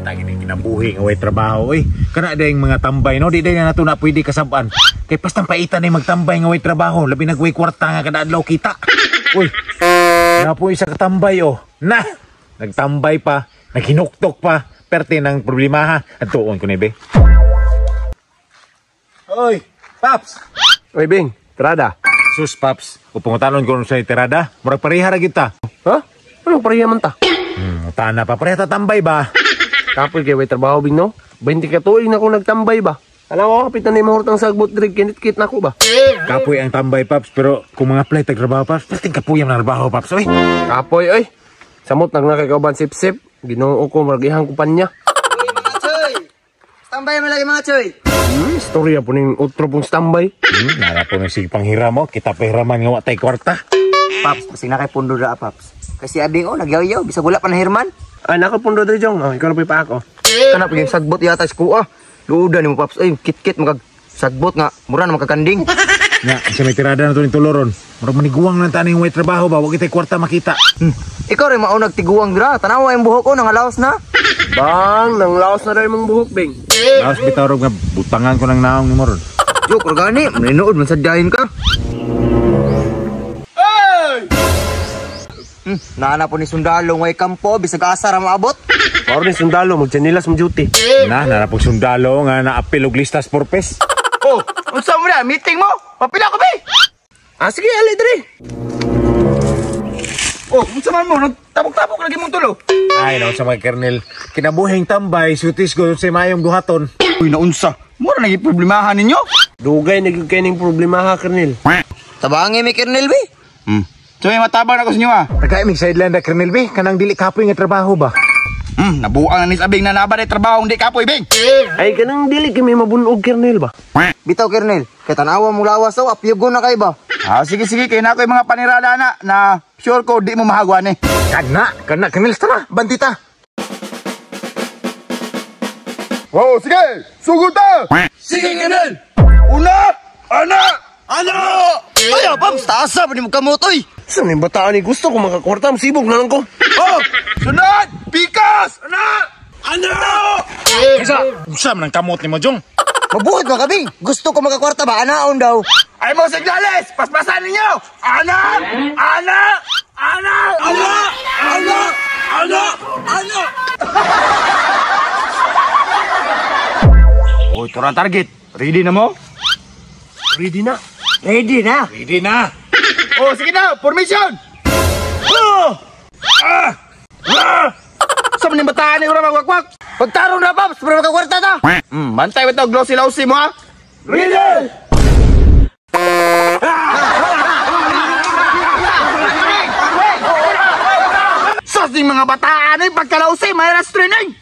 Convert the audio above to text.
Tagi ning kinabuhi nga way trabaho oy. Kana dayng mga tambay no, di day na nato na pwede kasab-an. Kay pastang paitan ni magtambay nga way trabaho, labi nag way kwarta nga kada adlaw kita. Uy. Na po isa katambay oh. Na. Nagtambay pa, naghinuktok pa. Perte ng problema ha. Adtuon ko ni be. Oy, Paps. Oy, Bing, tirada. Sus, Paps. O pangutanon ko sa tirada, murag pareha ra gyud ta. Ha? Anong pareha man ta? Tana pa pareha ta tambay ba? Kapoy kay way trabaho, Bing, no? 20 ka tuig na akong nagtambay ba? Alam ko, kapit na ni mahurtang sagbot diri kinit-kit na ko ba? Kapoy ang tambay, Paps, pero kung mga apply tag trabaho, Paps, perting kapuyam ng trabaho, Paps, oy. Kapoy, oy. Samot nag nakikauban sip-sip. Ginoo ko, maragihang kumpanya. Uy, mga choy! Standby mo lagi mga choy! Istorya po ning utro pong standby. Nara po ng sige panghiram mo, kita pahiraman nga wa tay kwarta. Paps, pasig na kay pundo ra, Paps. Kasi abing oh, nagyaw-yaw, bisag wala pa na hirman. Ay, nakapundo diri, Jong. Oh, ikaw na pa ako. Kana pag sagbot yata sa kuha. Luodan nimo, Paps. Ay, kit-kit magag sagbot nga, mura na magkakanding. Nya, siya may tirada na to ning tuloron. Murag maniguang lang taning way trabaho ba, wa kitay kwarta makita. Ikaw rin maunag tiguang dira. Tanawa yung buhok ko, nangalaos na. Bang, nang laos na rin mong buhok, Bing. Laos bitaw rog nga butangan ko ng naong nimo ron. Joke, organi, maninood, mansadyahin ka. Naana po ni sundalo ngay kampo, bisag asa ra maabot. Mao rin sundalo, magtsanilas mo duty. Na, nara pong sundalo nga naapil og listas purpose. Oh, unsa mo na meeting mo? Papila ko be. Ah, sige, ali diri. Oh, unsa man mo nagtabok-tabok lagi mong tulo. Ay, naon sa mga kernel. Kinabuhing tambay, sutis ko sa mayong buhaton. Uy, naunsa. Mura na problemahan ninyo. Dugay na gyud kay ning problema ha, Kernel. Tabangi mi Kernel be. So may matabang na ko sa inyo ah. Nagkaimig sideline na kernel be, kanang dili kapoy nga trabaho ba? Nabuang na ni sabing na naba na trabaho hindi kapoy bing. Ay, kanang dili kami mabunog, Kernel ba? Bitaw Kernel, kay tanawa mong lawas oh, apyugon na kay ba. Ah, sige sige kay na ko yung mga panirada na na sure ko di mo mahagwan eh. Kana, kana kernel tara, bandita. Oh, sige. Sugod ta. Sige, Kernel. Una, ana, ana. Ay, Paps, taasa pa ni mo kamot oy. Saan yung bataan ni gusto ko makakwarta, sibog na lang ko. Oh, sunod, pikas, ana, ana. Kaysa, usa man ang kamot nimo, Jong. Mabuhat ba kabing? Gusto ko makakwarta ba? Anaon daw. Ay mo signales, paspasan ninyo. Ana, ana, ana, ana, ana, ana, ana. Oy, tura target. Ready na mo? Ready na. Ready na. Ready na. Oh, sige na, formation. Oh! Ah! Ah! Sa maning bataan ni ura magwakwak. Pagtarong na, Paps, para makakwarta ta. Bantay bitaw glossy lausi mo ha. Ready! Sos ning mga bataan ay pagkalausi, may training.